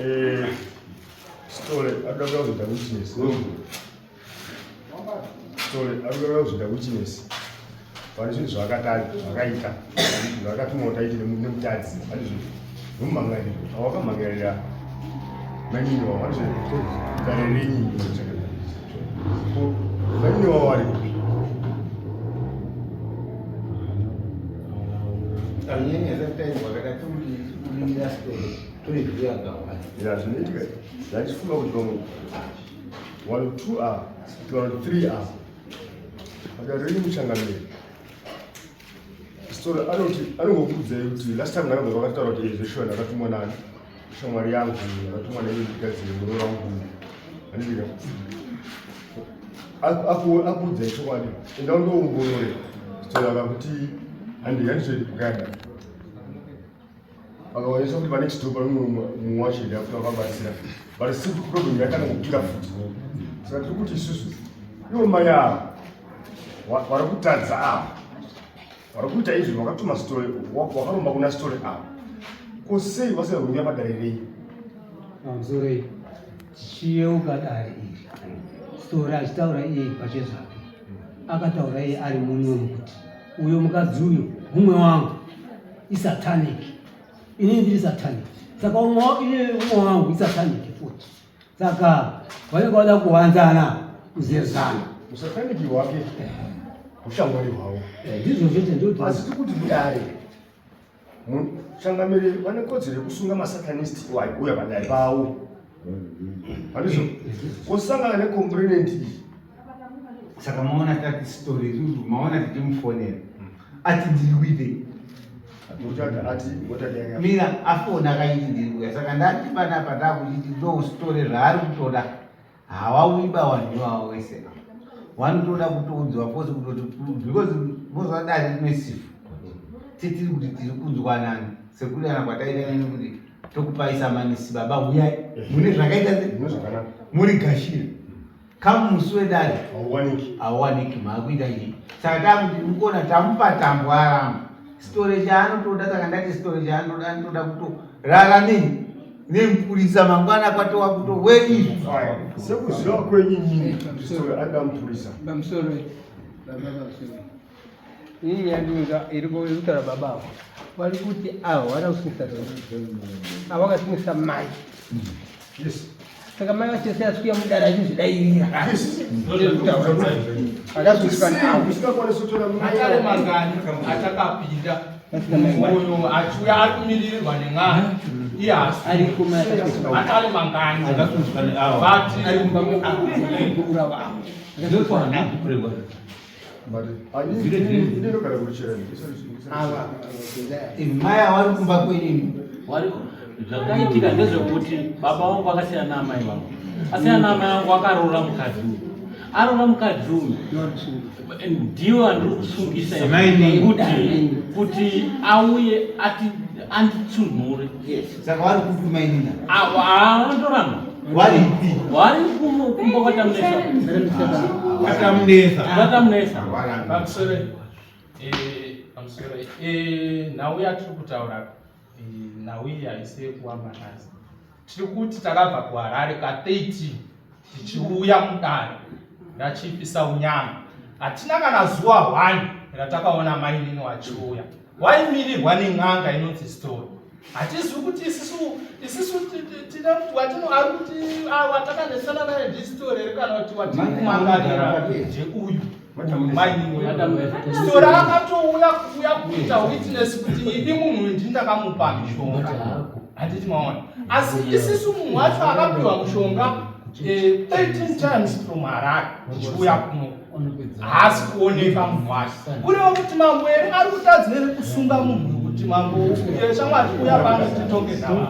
Eh, Sithole arikuda kuda kuzoita witness. Sithole arikuda kuda kuzoita witness. Pane zvinhu zvaakaita, zvaakatumwa kuti aite nemutadzi, handizvo? Nomumhangariro, awakamhangarira mainini wavo, handizvo? Dare renyu Ko mainini wavo vari kupi? Ya, zvinoitika zvandifunga kuti pamwe one two a kana kuti three a padare renyu muchangamire Story anoti anongokuudzai kuti last time ndakabva vakataura kuti zveshuwa ndakatumwa nani shamwari yangu ndakatumwa nani ndigadzire muroora wangu andidika akuudzai chokwadi enda undoongorore story akakuti handi handizvedi kugada akaonesa kuti panext door pane mumwe wacho ida kuti akabatsira but simple problem yakatanga kukira futi saka tiri kuti isusu ivo mai ava vari kutadza ava vari kuita izvi vakatuma story wakaromba kuna story ava ko sei vasina kuuya padare renyu? Pamusoroi tichiyeuka dare iri story achitaura iye pachezvake akataura iye ari munomu kuti uyo mukadzi uyo mumwe wangu isatanic inini ndiri satanic saka umwe wangu isatanic futi saka vanenge vada kuwanzana kuzezana usataniki hwake ushamwari hwavo eh, ndizvo zvete ndo asi tikuti kudare changamire vane kodzero yekusunga masatanist iwayo uya padare pavo handizvo kosangana necomplainant iyi saka maona tati story ruru maona tichimufonera ati ndiri kuitei mina afona akaiti ndiri kuya saka ndati panapa ndakuchiti ndo story zvaari kutoda hawauiba wanhu iwawo wese wanotoda kutoudzwa fose kutoti because moziva dare rine sifu titiri kuti tiri kunzwanana sekudana kwataita neni kuti tokupai samanisi baba huyai mune zvakaita se muri gashira kamu musi wedare hauwaniki hauwaniki maakuita chii saka takuti mukona tamupa tambo aramba sitore chaanotoda saka ndati sitore chaanotoda anotoda kutorara nei nemupurisa mangwana kwatova kuto weizvi sekuziva kwenyu nyini sitore anoda mupurisa pamusoro baba pamusoro Inini yandinga iri kutaura baba avo vari kuti avo vada kusungisa avo vakasungisa mai saka mai vacho sei asikuya mudare achizvidairira akasungiswa naavo mangani atakapinda uyo achiuya ari kumiririrwa nen'anga iye haasi atare mangani but ari kumba Mai awari kumba kwenyu. Zvakaitika ndezvekuti baba vangu vakasiyana naamai vangu. Asiyana naamai vangu akaroora mukadzi uyu. Aroora mukadzi uyu ndiwo andiri kusungisa kuti auye ati anditsunhure. Saka vari kupi mainina? Avandoramba. Varipi? Vari kumba kwaTamunesa. KwaTamunesa. KwaTamunesa. Pamusoro eh pamusoro eh nhau yatiri kutaura eh, nhau iyi haisi yekuwambanasa. Tiri kuti takabva kuHarare ka 13 tichiuya mudare rachipisa unyama. Hatina kana zuva 1 ratakaona mainini wachiuya. Waimirirwa nen'anga inonzi Story. Hatizivi kuti isisu isisu tine kuti watino ari kuti watakanetsana naye ndiStory here kana kuti watiri kumangarira ndeuyu Story akatouya kuuya kuita witness kuti ini munhu uyu ndini ndakamupa mishonga. Handiti maona. Asi isisu munhu wacho akapiwa mushonga 13 eh, times from Harare tichiuya kuno. Haasi kuoneka munhu wacho. Kureva kuti mambo here ari kutadza here kusunga munhu kuti mambo uye shamwari uya pano titonge navo.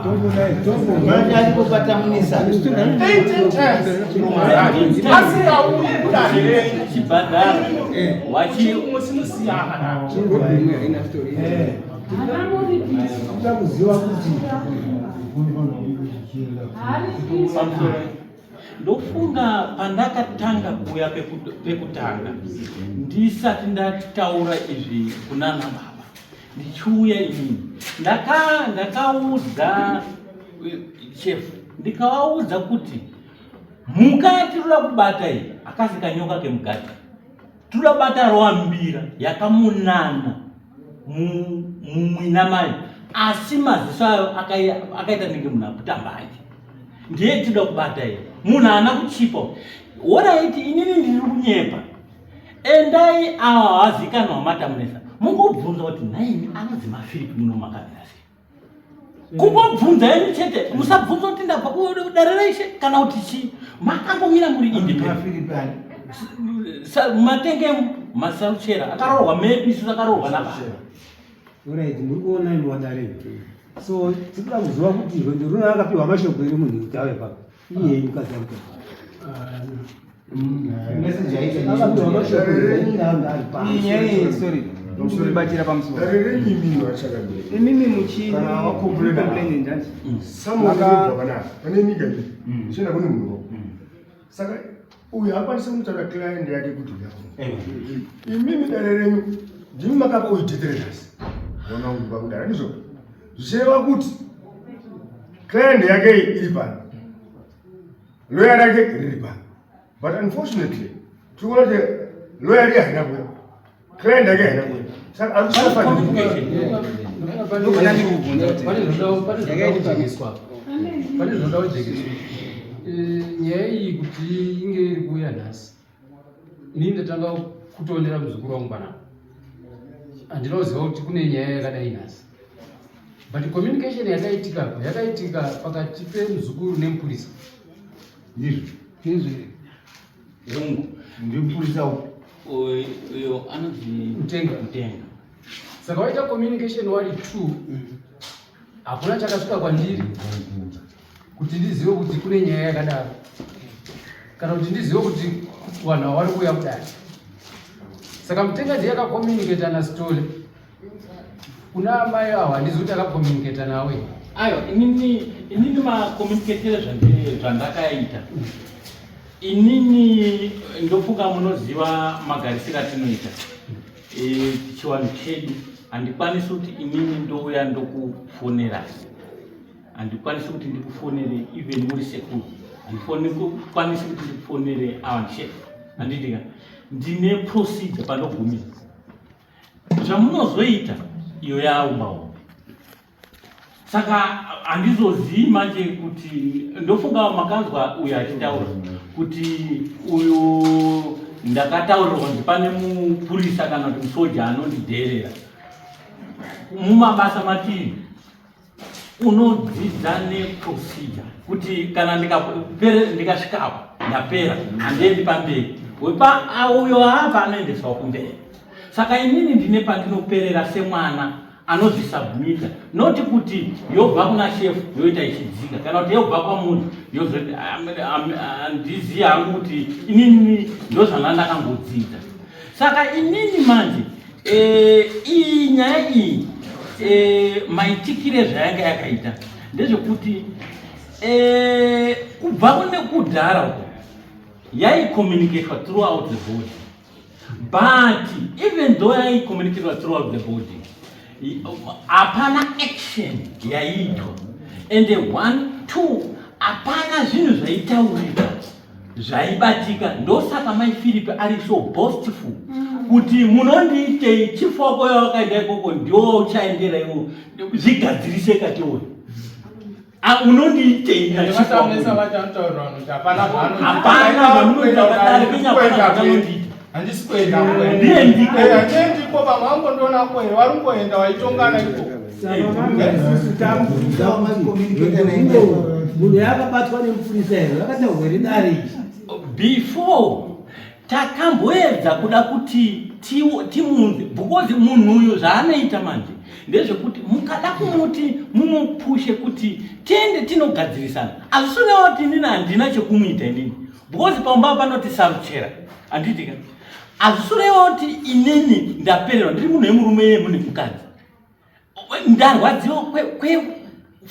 Patamunisa. 13 times from Harare. Asingauyi kudare renyu. Chibhadhara. Wachi musimusiyana. Kuda kuziva kuti Ndofunga pandakatanga kuuya pekutanga ndisati ndataura izvi kunana baba ndichiuya inini ndakaudza eh, chef. Ndikavaudza kuti mhuka yatinoda kubata iyi akasi kanyoka kemugadhi. Tinoda kubata rowambira yakamunana mumwina mayo asi maziso ayo akaita nenge munhu aputa mbanje. Ndiye tinoda kubata iyi. Munhu haana kuchipa. Horaiti inini ndiri kunyepa. Endai awa hawazikanwa matamunesa. Mungobvunza kuti nhaimi anonzi mafiripi muno makamira sei? Kungobvunza henyu chete, musabvunza kuti ndabva kudare raishe kana kuti chii. Makangomira muri independent. Matenge masaruchera akaroorwa medu isu takaroorwa nababa. Alright, muri kuona imi wadare. So tikuda kuziva kuti rwendo runo akapiwa mashoko ere munhu kuti ave papa. Iye mukadzi ari papa. Message yaita Akapiwa mashoko ere inini anga ari pano. Iyi nyaya iyi sorry. Kuribatira pamusoro. Dare renyu imimi vachakadii. Imimi muchini Kana wacomplaina. complain ndani? Samuel panapa pane nyika iyi chienda kune munhu saka uyu haakwanisi kutaura client yake kuti uya imimi dare renyu ndimi makapa uyu deteredasi ona uyu pakudara ndizvo zvichireva kuti client yake iyi iri pano lawyer rake riri pano but unfortunately tiri kuona kuti lawyer riye haina kuya client yake haina kuya saka ari kusafa Pane zvinoda kujekeswa. Pane zvinoda kujekeswa. Nyaya iyi kuti inge iri kuuya nhasi, inini ndatanga kutoonera muzukuru wangu panapa, handina kuziva kuti kune nyaya yakadai nhasi, but communication yakaitika apa yakaitika pakati pemuzukuru nemupurisa. Ndizvo. Ndizvo. Rungu. Ndimupurisa upi? Uyo anonzi Mtenga. Mtenga. Saka waita communication wari two, hakuna chakasvika kwandiri kuti ndizive kuti kune nyaya yakadaro, kana kuti ndizive kuti vanhu ava vari kuuya kudai. Saka Mutenga ndiye akacommunicata naSitole. Kuna amai avo handizi kuti akacommunicata nawe. Aiwa, inini macommunicatere zvandakaita inini ndofunga munoziva magarisiro atinoita chiwanhu chedu. Handikwanisi kuti inini ndouya ndokufonera, handikwanisi kuti ndikufonere even muri sekuru, handikwanisi kuti ndikufonere awa chef, handitika ndine procedure panogumira zvamunozoita iyo yaumba. Saka handizozii manje kuti ndofunga makanzwa uyu achitaura kuti uyu ndakataurirwa kunzi pane mupurisa kana kuti musoja anondidherera mumabasa matiri. Unodzidza neprocedure kuti kana ndikasvika apo ndapera, handiendi pamberi, wepa uyo apa anoendeswa kumberi. Saka inini ndine pandinoperera semwana anozvisubmita, noti kuti yobva kuna shefu yoita ichidzika kana kuti yobva kwamuri yozoti handizivi hangu kuti inini ndozvanga ndakangodzidza. Saka inini manje iyi nyaya iyi maitikire zvayanga yakaita ndezvekuti kubva kune kudhara uko yaicommunicatwa throughout the body, but even though yaicommunicatwa throughout the body, hapana action yaiitwa, and one two hapana zvinhu zvaitaurika zvaibatika. Ndosaka mai Philip ari so boastful kuti munondiitei, chifu wako yawakaenda ikoko ndiwo uchaendera iwo, zvigadzirise katione. Ah, unondiitei na chifu wako? Vatamisa vacho anotaurira vanhu kuti hapana. Hapana zvamunoita padare penyu, hapana zvamunondiita. Handisi kuenda. Ndiye ndiko. Handiko, vamwe vangondoona kwe vari kungoenda vaitongana ikoko. Saka isusu takubvunza kuti rwendo runo munhu yakabatwa nemupurisa here, vakataurwa here dare iri? Before takamboedza kuda kuti timunze because munhu uyu zvaanoita manje ndezvekuti mukada kumuti mumupushe kuti tiende tinogadzirisana, hazvisineva kuti inini handina chekumuita inini, because pamba panoti saruchera, handitika? Hazvisureva kuti inini ndapererwa, ndiri munhu wemurume yemune mukadzi, ndarwadziwa kwe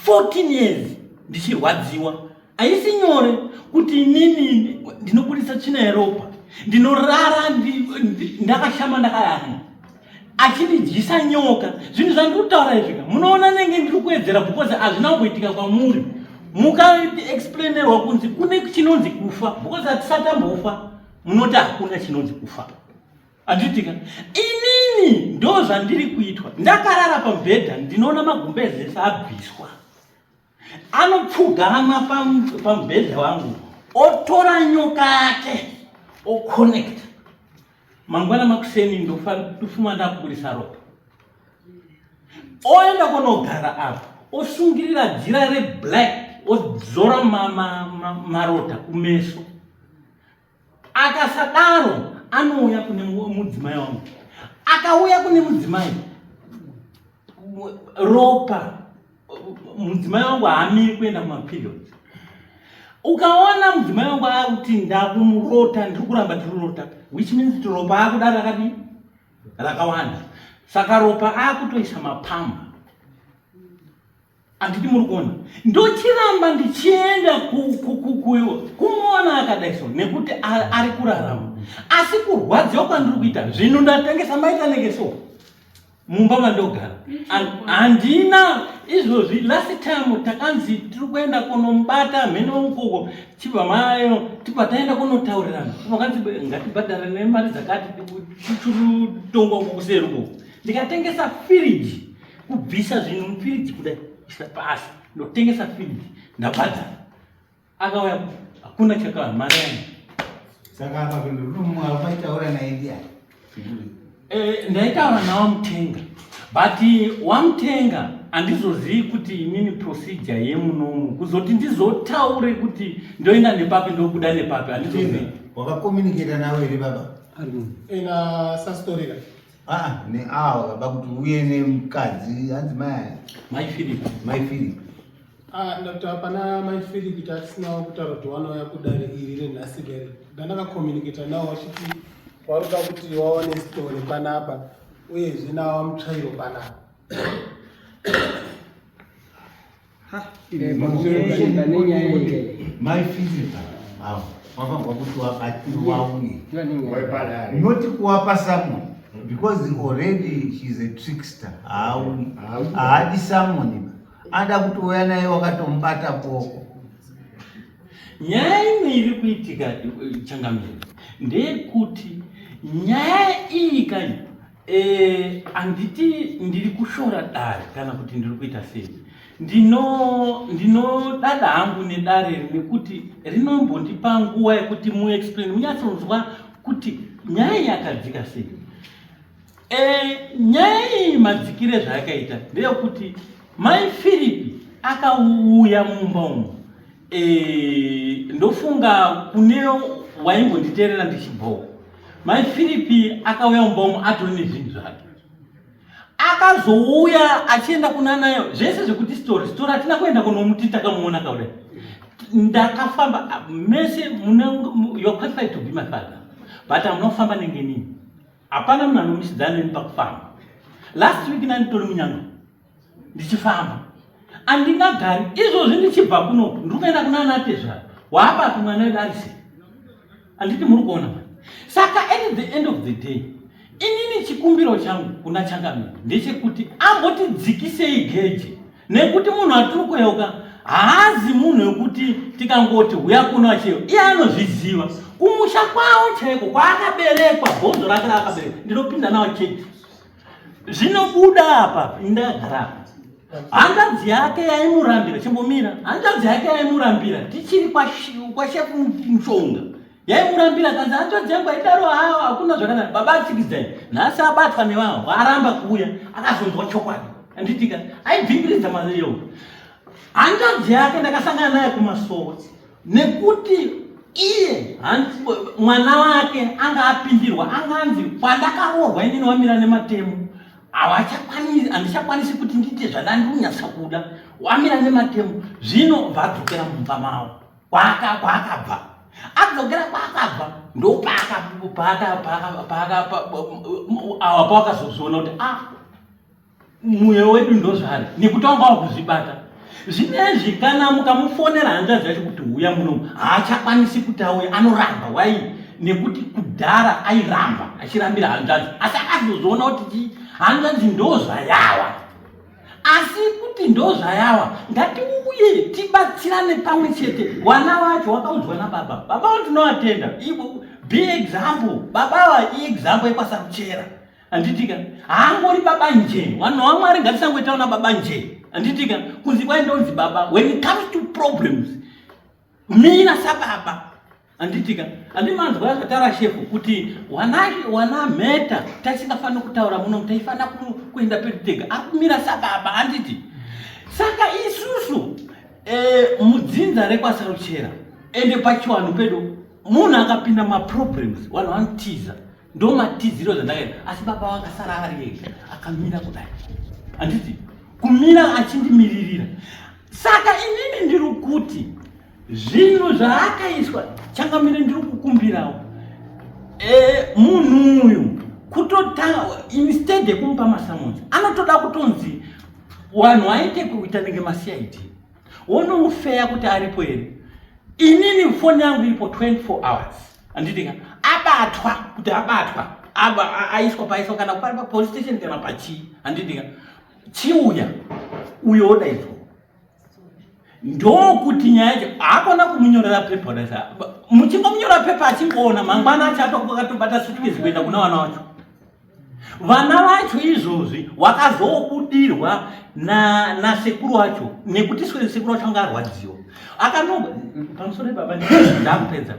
14 years ndichirwadziwa. Haisi nyore kuti inini ndinobudisa tsvina yeropa, ndinorara ndakashama ndakayana, achindidyisa nyoka. Zvinhu zvandiri kutaura izvika munoona nenge ndiri kuwedzera because hazvina kumboitika kwamuri. Mukaexplainerwa kunzi kune chinonzi kufa because hatisati ambofa, munoti hakuna chinonzi kufa. Handitika inini ndo zvandiri kuitwa, ndakarara pamubhedha ndinoona magumbeze ese abviswa, anopfugama pamubhedha wangu otora nyoka yake oconnecta. Mangwana makuseni ndofuma ndakubudisa ropa, oenda kunogara apo osungirira jira reblack odzora marota kumeso. Akasadaro anouya kune mudzimai wangu, akauya kune mudzimai ropa, mudzimai wangu haamiri kuenda kumaperiod. Ukaona mudzimai wangu akuti ndakumurota, ndiri kuramba tirirota, which means kuti ropa akuda rakadii rakawanda, saka ropa akutoisa mapamba. Handiti muri kuona ndochiramba ndichienda kumuona akadai so nekuti ari kurarama, asi kurwadziwa kwandiri kuita zvinhu ndatengesa maita nenge so mumba mandogara handina izvozvi. Last time takanzi tiri kuenda kunomubata mheno ukoko, chibva mayo tibva taenda kunotaurirana, vakanzi ngatibhadhare nemari dzakati titongwa uko kuseri ukoko. Ndikatengesa firiji, kubvisa zvinhu mufiriji kudai isa pasi, ndotengesa firiji ndabhadhara. Akauya hakuna chakauya, mari yangu. Saka apa maitaura naye ndiani? Ndaitaura nawamutenga, but wamutenga handizozivi kuti inini procedure yemunomu kuzoti ndizotaure kuti ndoenda nepapi ndobuda nepapi handizozivi. Wakakomuniketa nawe here baba? Ina sastorika. Ah, neawa baba kuti uye nemukadzi hanzi mai Mai Philip. Mai Philip. Ah, ndati hapana mai Philip, tatisinawo kutaura kuti wanouya kudare iri renhasi dare. Ndandakakomuniketa nawo vachiti waruda kuti waone story panapa uyezve nawa mutsvairo panapa. Pane nyaya iyi. Mai Philip avo wafangwa kuti wabatirwa uye not kuwapa someone because already she's a trickster. Haauyi, haadi someone, ada kuti uya naye wakatomubata boko. Nyaya imwe iri kuitika, changamire, ndeyekuti nyaya iyi kai handiti ndiri kushora dare kana kuti ndiri kuita sei. Ndinodada hangu nedare nekuti rinombondipa nguva yekuti muexplain munyatsonzwa kuti nyaya iyi yakadzika sei. Nyaya iyi madzikire zvayakaita ndeyekuti mai Firipi akauya mumba umu. Ndofunga kune waimbonditeerera ndichibhowa, mai Firipi akauya mumba umu atori nezvinhu zvake, akazouya achienda kuna nayo zvese zvekuti story story hatina kuenda kunomuti takamuona kaudai. Ndakafamba mese mune, you are qualified to be my father, but hamuna kufamba nengenini. Hapana munhu anomisidzana neni pakufamba. Last week nanditori munyanga ndichifamba, handingagari izvozvi. Ndichibva kuno ndiri kuenda kuna anatezvara waapapi mwana wedu ari sei, handiti muri kuona mani? Saka at the end of the day inini chikumbiro changu kuna changamire ndechekuti ambotidzikisei geje, nekuti munhu atiri kuyeuka haazi munhu wekuti tikangoti huya kuno achiyo. Iye anozviziva kumusha kwavo chaiko kwaakaberekwa, bhonzo rake raakaberekwa ndinopinda nawo chete zvinobuda apa. Indagara apa, hanzvadzi yake yaimurambira, chimbomira, hanzvadzi yake yaimurambira tichiri kwashefu Mushonga, yaimurambira kanzi hanzvadzi yangu aidaro, hawa hakuna zvakanaka. Baba atsikidzai nhasi abatwa nevawo aramba kuuya, akazonzwa chokwadi, anditika aibvimbiridza mayo hanzvadzi yake. Ndakasangana naye kumasowe nekuti iye mwana wake anga apindirwa, anga anzi kwandakaroorwa inini wamira nematemo, havachakwanisi, handichakwanisi kuti ndiite zvandandikunyatsa kuda, wamira nematemo. Zvino vadzokera mumba mavo kwaakabva, adzokera kwaakabva ndopaakapaakapaakapawa pawakazozviona kuti ah, mweya wedu ndozvari nekuti wanga wakuzvibata zvinezvi. Kana mukamufonera hanzvadzi yacho kuti huya munomu, haachakwanisi kuti auye, anoramba. Wai? Nekuti kudhara airamba achirambira hanzvadzi, asi akazozoona kuti chi hanzvadzi ndozvayawa. Asi kuti ndozvayawa, ngatiuye tibatsirane pamwe chete. Wana wacho wakaudzwa nababa, baba wa ndinovatenda, be example, baba wa iexample yekwaSaruchera. Handitika haangori baba nje, vanhu vaMwari ngatisangoitawo nababa nje. Handitika kunzi kwai ndonzi baba, when it comes to problems mina sababa. Handitika handimanzwa zvataura shefu kuti wana mheta taisingafaniri kutaura muno, taifanira kuenda pedu tega. Ari kumira sababa, handiti? Saka isusu mudzinza rekwaSaruchera ende pachiwanhu pedu, munhu akapinda maproblems vanhu vanotiza, ndo matiziro zvandakaita. Asi baba vakasara vari ega, akamira kudai, handiti? Kumira achindimiririra. Saka inini ndiri kuti zvinhu zvaakaiswa, changamire, ndiri kukumbirawo munhu uyu kutotanga, instead yekumupa masummons, anotoda kutonzi vanhu vaite kuita nenge maCID, wonomufeya kuti aripo here. Inini foni yangu iripo 24 hours, handitika? Abatwa kuti abatwa, aiswa paiswa, kana pari papolice station kana pachii, handitika? Chiuya uyo wodaidzwa, ndokuti nyaya yacho haakona kumunyorera pepa. Daisa muchingomunyora pepa, achingoona mangwana acho atobata suitcase kuenda kuna vana vacho. Vana vacho izvozvi wakazobudirwa nasekuru wacho, nekuti sekuru wacho anga arwadziwa, akano pamusoro baba ndakupedza,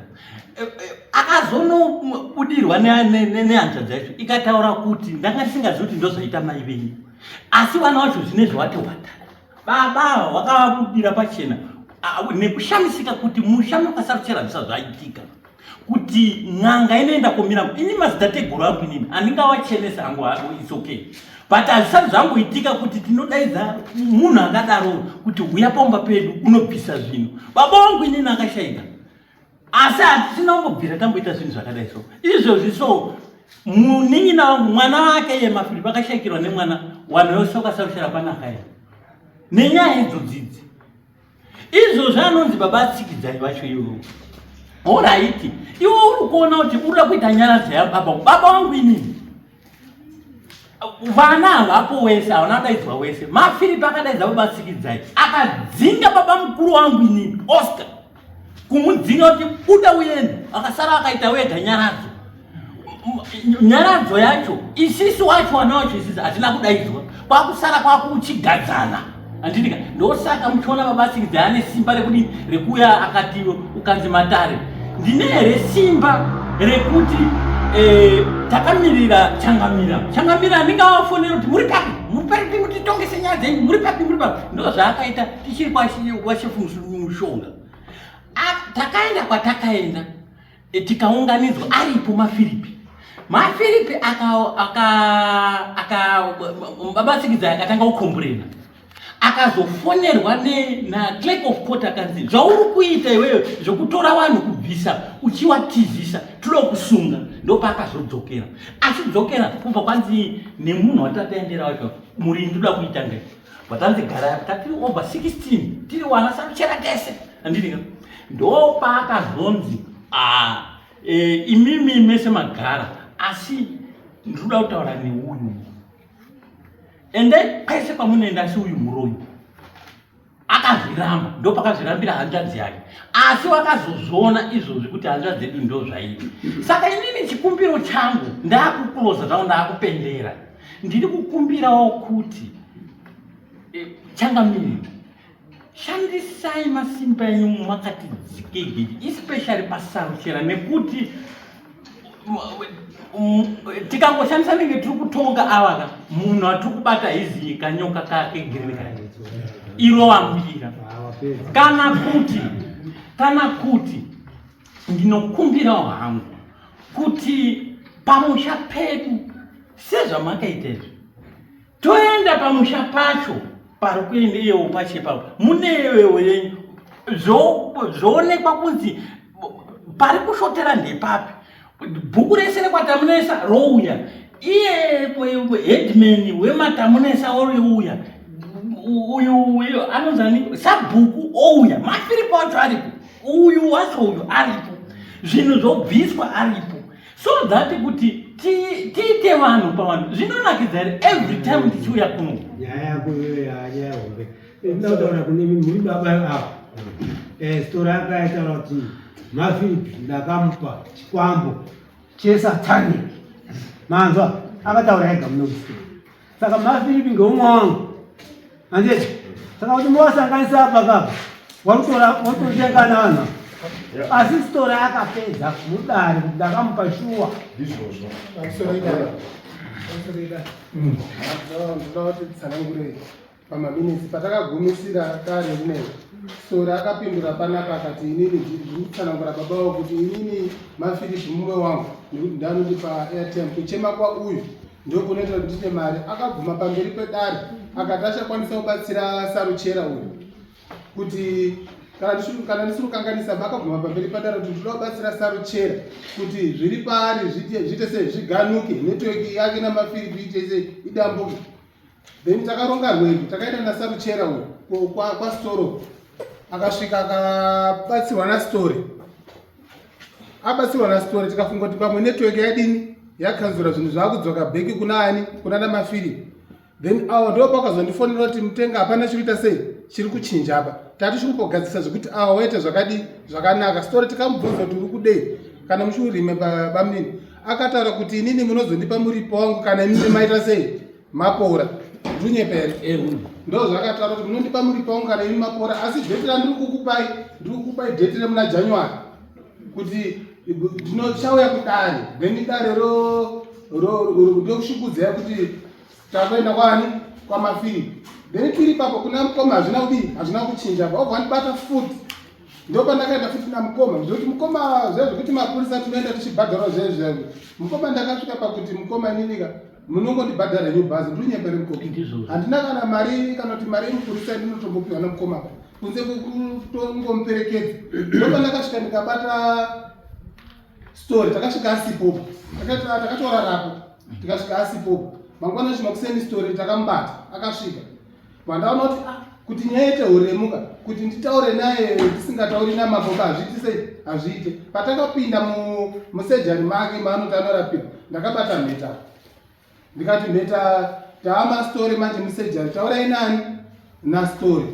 akazonobudirwa nehanzvadzi yacho, ikataura kuti ndanga ndisingazivi kuti ndozvaita mai venyu. Asi vana vacho zvinezvi wati watara baba wakavabudira pachena nekushamisika kuti musha makasaruchera zvisa zvaitika kuti n'anga inoenda kumira. Ini madzitateguru angu inini handingawachenesa hangu, it's okay, but hazvisati zvamboitika kuti tinodaidza munhu akadaro kuti uya pamba pedu unobvisa zvinhu. Baba wangu inini akashaika, asi hatisina kumbobvira tamboita zvinhu zvakadai. So izvozvi so munin'ina wangu, mwana wake yemafiripi akashaikirwa nemwana, wanhu wese wakasarushira panaka nenyaya idzodzidzi. Izvozvi anonzi baba atsikidzai vacho ivo. Alright, iwe uri kuona kuti urikuda kuita nyaradzo yababa. Baba wangu inini, vana havapo wese, havana kudaidzwa wese. Mafiripi akadaidza baba atsikidzai, akadzinga baba mukuru wangu inini Oscar, kumudzinga kuti buda uende. Akasara akaita wega nyaradzo. Nyaradzo yacho isisi wacho, wana wacho isisi hatina kudaidzwa, kwakusara kwakuchigadzana, handitika? Ndosaka muchiona babatsikidza ane simba rekudini, rekuuya akati ukanzi matare ndine here simba rekuti takamirira changamira. Changamira handingavafonera kuti muri papi, muri papi, mutitongese nyaya dzenyu, muri papi, muri papi. Ndo zvaakaita tichiri kwashefu Mushonga. Takaenda kwatakaenda, tikaunganidzwa aripo Mafiripi. Mafiripi babatsikidza akatanga kukomburena, akazofonerwa naclerk of court, akanzi zvauri kuita iweyo zvekutora vanhu kubvisa uchiwatizisa, toda kusunga. Ndopaakazodzokera. Achidzokera kubva kwanzi nemunhu watataendera wacho, murindi uda kuita ngai watanzi gara tatiri over 16, tiri wana saruchera tese, handidika? Ndopaakazonzi imimi mese magara, asi ndinoda kutaura neuyu, endai kwese kwamunoenda, asi uyu muroyi. Akazviramba, ndopakazvirambira hanzvadzi yake, asi wakazozviona izvozvi kuti hanzvadzi yedu ndo zvairi. Saka inini chikumbiro changu, ndakukuloza zvangu, ndakupendera, ndiri kukumbirawo kuti changamire, shandisai masimba enyu makati dzikegei, especially paSaruchera, nekuti tikangoshandisa nenge tiri kutonga avaka munhu atiri kubata hizi kanyoka kake girini kaya irowambira. Kana kuti ndinokumbirawo hangu kuti pamusha pedu sezvamakaita izvi, toenda pamusha pacho pari kuenda iyewo pache papo munewewo yenyu, zvoonekwa kunzi pari kushotera ndepapi. Bhuku rese rekwatamunesa rouya, iye headman wematamunesa oriuya, uyu uyu anonzani sabhuku ouya, mafiripo acho aripo, uyu wacho uyu aripo, zvinhu zvobviswa aripo. So that kuti tiite vanhu pavanhu zvinonakidza here every time ndichiuya kuno? Nyaya yako iyoyo yanyaya hombe. Ndinoda kutaura kune muri baba ava. Story yake aitaura kuti Mafilipi ndakamupa chikwambo chesatanic. Manzwa akataura ega muno mustori. Saka Mafilipi ngeumwe wangu. Handiti? Saka kuti movasanganisa apa kapa. Wakutotenga nana. Asi story akapedza mudare kuti ndakamupa shuwa. Ndizvozvo. Pamusoro idare. Pamusoro idare. Ndinoda kuti tsanangurei pamaminitsi patakagumisira dare rineri. Sora akapindura panapa akati inini ndiri kutsanangura baba vangu kuti inini Mafiripi mumwe wangu nekuti ndanondipa airtime kuchema kwauyu ndokunoita kuti ndite mari. Akabvuma pamberi pedare akati achakwanisa kubatsira Saruchera uyu kuti kana ndisiri kukanganisa akabvuma pamberi padare kuti ndinoda kubatsira Saruchera kuti zviri paari zviite sei zviganuke network yake naMafiripi iite sei idambuke. Then takaronga rwendo takaenda naSaruchera uyu kwaStoro akasvika akabatsirwa naStory abatsirwa naStory tikafunga kuti pamwe network yadini yakanzura zvinhu zvakudzoka bheki kuna ani kuna naMafiri. Then awa ndo pakazondifonera kuti mutenga hapana chiri kuita sei chiri kuchinja apa tati chiri kumbogadzisa zvekuti awa waita zvakadi zvakanaka. Story tikamubvunza kuti uri kudei kana muchiurime bamunini akataura kuti inini munozondipa muripo wangu kana inini maita sei mapora. Ndunyepa here? Ndo zvakataura kuti munondipa muripo wangu kana imi mapora, asi dheti randiri kukupai ndiri kukupai dheti remuna January kuti ndinochauya kudare then dare ndokushukudzai kuti takuenda kwani kwaMafiri. Then tiri ipapo kuna mukoma hazvina kudii hazvina kuchinja apa wabva wandibata futi ndopandakaenda futi namukoma zvekuti mukoma zve zvekuti mapurisa tinoenda tichibhadharwa zvezve mukoma ndakasvika pakuti mukoma ininika munongondibhadhara henyu bhazi ndirinyepere mukoma handina kana mari kana kuti mari yemupurisa ndinotombopiwa namukoma kunze kwekutongomuperekedza. Ndopandakasvika ndikabata story takasvika asipopo takatorarapo tikasvika asipopo mangwana acho makuseni story takamubata akasvika pandaona kuti kuti nyaya ite huremuka kuti nditaure naye ndisingatauri namambo ka hazviiti sei hazviite. Patakapinda musejari make maanoti anorapiwa ndakabata mheta ndikati mheta taama story manje musejari taurai nani nastory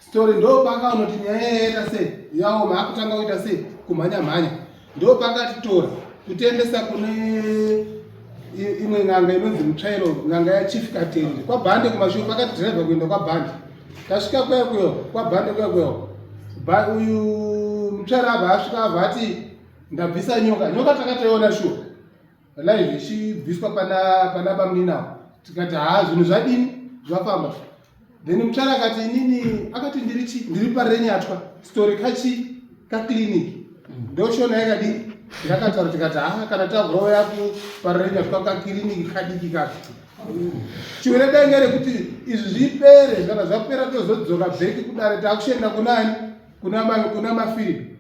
story ndopakaona kuti nyaya yaita sei yaoma akutanga kuita sei kumhanya mhanya ndopakatitora kutiendesa kune imwe n'anga inonzi Mutsvairo n'anga yaChief Katende kwaBhande kumashure pakati driver kuenda kwaBhande tasvika kuya kuyo kwaBhande kuya kuyo uyu Mutsvairo abva asvika abva ati ndabvisa nyoka nyoka takatoiona shuwa live ichibviswa pana bamuninawo tikati haa zvinhu zvadini zvafamba. Then Mutsvairo akati inini akati ndiri chi ndiri Parirenyatwa story kachi kaclinic ndoshona yakadii ndakataura tikati haa kana tavhura yaku Parirenyatwa kaclinic kadiki kaka chiwere denge rekuti izvi zvipere kana zvapera tozodzoka bheki kudare takushenda kunani kuna Mafiripi.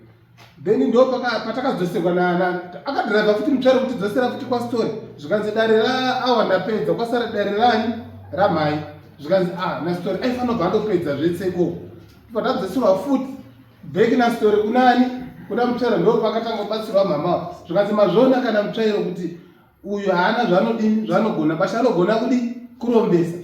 Then ndo patakadzoserwa akadhiraivha futi Mutsvairo kutidzosera futi kwaStory zvikanzi dare raawa ndapedza kwasara dare rani ramhai zvikanzi a naStory aifanira kubva andopedza zvese ikoko patadzoserwa futi bheki naStory kunani kuna Mutsvairo ndo pakatanga kubatsirwa mhama zvikanzi mazviona kana Mutsvairo kuti uyu haana zvaanodini zvaanogona basha anogona kudi kurombesa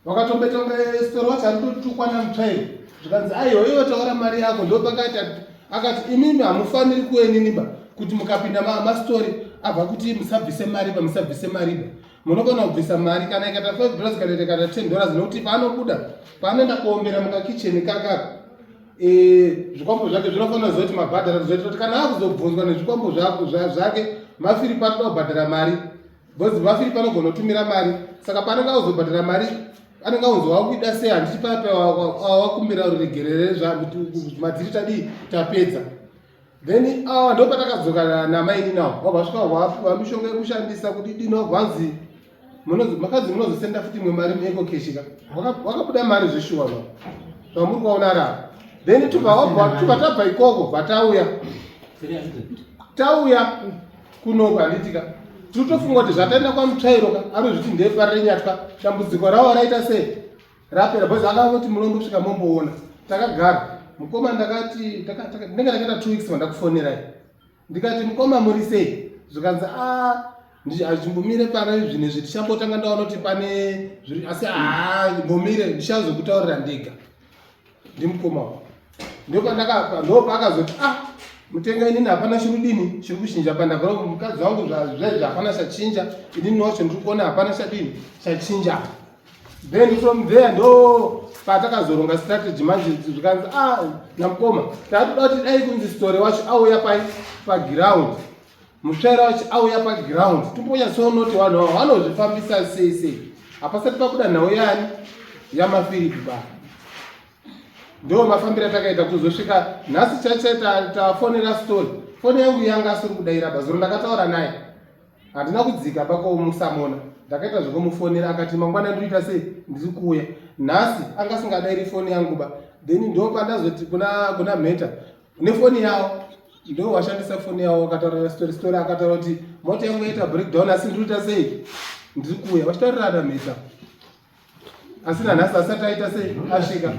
wakatomboita kunge story wacho anototukwa naMutsvairo zvikanzi aiwa iwe taura mari yako ndopakaita akati imimi hamufaniri kueniniba kuti mukapinda mastori abva kuti musabvise mariba musabvise mariba munogona kubvisa mari kana ikaita 5 dollars kana ikaita 10 dollars nekuti paanobuda paanoenda kuombera mukakicheni kakaka zvikwambo zvake zvinofanira kuziva kuti mabhadhara zvoita kuti kana akuzobvunzwa nezvikwambo zvake Mafiripi anoda kubhadhara mari because Mafiripi anogona kutumira mari saka paanenge akuzobhadhara mari anenge aunzi wakuida sei handiti paya wakumbira ruregerere madziri tadii tapedza. Then awa ndo patakadzoka namaini nawo wabva svika wapiwa mishonga yekushandisa kuti dini wabva wanzi makadzi munozosenda futi imwe mari muEcoCash ka wakabuda mari zveshuwa zva zvamuri kuona ra then tubva tabva ikoko bva tauya tauya kunoko handitika tinotofunga kuti zvataenda kwaMutsvairo ka anozviti ndeParirenyatwa dambudziko rawo raita sei rapera because akangoti munombosvika momboona takagara mukoma ndakati ndinenge ndakaita 2 weeks vandakufonerai ndikati mukoma muri sei Zvikanzi a achimbomire pana zvinhu izvi tichambotanga ndaona kuti pane zviri asi haa mbomire ndichazokutaurira ndega. Ndimukoma wangu. Ndopandakapa ndopaakazoti ah mutenga inini hapana chiri kudini chiri kuchinja pandagara mukadzi wangu zvezvi hapana chachinja inini wacho ndiri kuona hapana chadini chachinja. Then from there ndo patakazoronga strategy manje zvikanzi ah namukoma tatoda kuti dai kunzi story wacho auya pai paground mutsvaira wacho auya paground tombonyatsoona kuti vanhu ava vanozvifambisa sei sei hapasati pabuda nhau yani yamafiripi ba ndo mafambiro atakaita kuzosvika nhasi chache tafonera story foni yangu yanga asiri kudaira bazuro ndakataura naye Handina kudzika pakomusamona ndakaita zvekumufonera akati mangwana ndinoita sei ndiri kuuya nhasi anga asingadairi foni yangu ba then ndo pandazoti kuna kuna mheta nefoni yawo ndo washandisa foni yawo akataurira story story akataura kuti mota yangu yaita breakdown asi ndiri kuita sei ndiri kuuya vachitaurirana mheta asi nanhasi asati aita sei asvika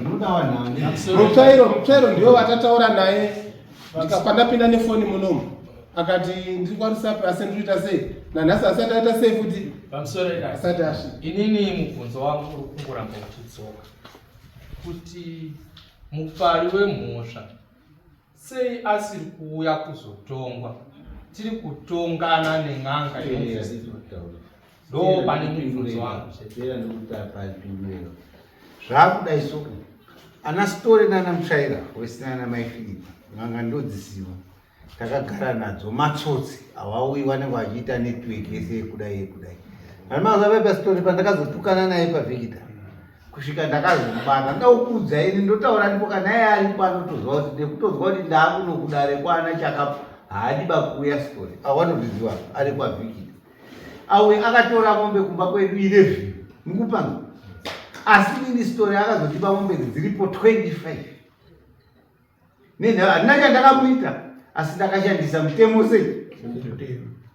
mutsvairo mutsvairo ndiyo vatataura naye pandapinda nefoni munomu akati ndiri kwarusapi asi ndiri kuita sei nanhasi asati aita sei futi asati asvika inini mubvunzo wangu uri kungoramba uchidzoka kuti mupari wemhosva Sei asiri kuuya kuzotongwa? Tiri kutongana nen'anga inonzi ndo pane mubvunzo wangu. Zvakuda isu ana Sitore nana Mutsvaira wese nana mai Filipa n'anga ndodziziva takagara nadzo matsotsi hawauyi vanenge vachiita network yese yekudai yekudai ani mazuva pasitore pandakazotukana naye pavhikita kusvika ndakazomubata ndakuudza ini ndotaura ndipo kana iye aripo anotozwa kuti nekutozwa kuti ndaakuno kudare kwana chakapo haadi bakuuya story awanozviziva ari kwavhikita awe akatora mombe kumba kwedu 11 mukupanga asi nini story akazotipa mombe dziripo 25 Nini handina chandakamuita asi ndakashandisa mutemo sei